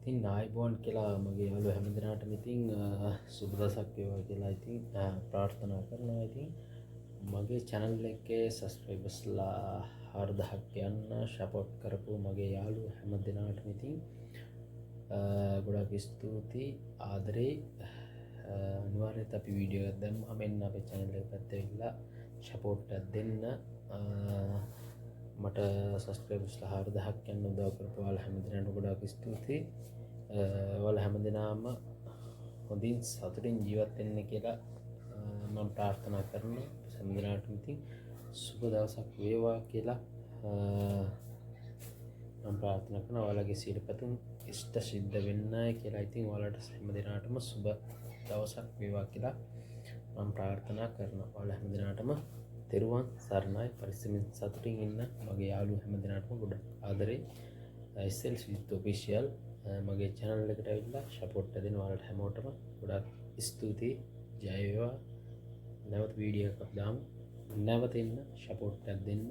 ඉතින් ආයුබෝවන් කියලා මගේ යාළුවෝ හැම දෙනාටම. ඉතින් සුබ දවසක් වේවා කියලා ඉතින් ප්‍රාර්ථනා කරනවා. ඉතින් මගේ channel එකේ සබ්ස්ක්‍රයිබර්ස්ලා 4000ක් යන්න සපෝට් කරපු මගේ යාළුවෝ හැම දෙනාටම ඉතින් ගොඩාක් ස්තුතියි, ආදරේ. අනිවාර්යයෙන් අපි වීඩියෝ එකක් දැම්මම එන්න අපේ channel එක පැත්තට ඇවිල්ලා සපෝට් එකක් දෙන්න. මට සබ්ස්ක්‍රයිබර්ස්ලා 4000ක් යන්න උදව් කරපු ඔයාලා හැම දෙනාටම ගොඩාක් ස්තුතියි. ඔයාලා හැම දෙනාම හොඳින් සතුටින් ජීවත් වෙන්න කියලා මම ප්‍රාර්ථනා කරනවා. හැම දෙනාටම ඉතින් සුබ දවසක් වේවා කියලා මම ප්‍රාර්ථනා කරනවා. ඔයාලගේ සියලු පැතුම් ඉෂ්ට සිද්ධ වෙන්න කියලා ඉතින් ඔයාලට හැම දෙනාටම සුබ දවසක් වේවා කියලා මම ප්‍රාර්ථනා කරනවා. ඔයාලා හැම දෙනාටම තෙරුවන් සරණයි. පරිස්සමින් සතුටින් ඉන්න. මගේ යාළුවෝ හැම දෙනාටම ගොඩක් ආදරේ. SL Sujith official මගේ channel එකට ඇවිල්ලා සපෝට් එක දෙන ඔයාලට හැමෝටම ගොඩක් ස්තුතියි. ජය වේවා. නැවත වීඩියෝ එකක් දාමු. නැවත එන්න සපෝට් එකක් දෙන්න.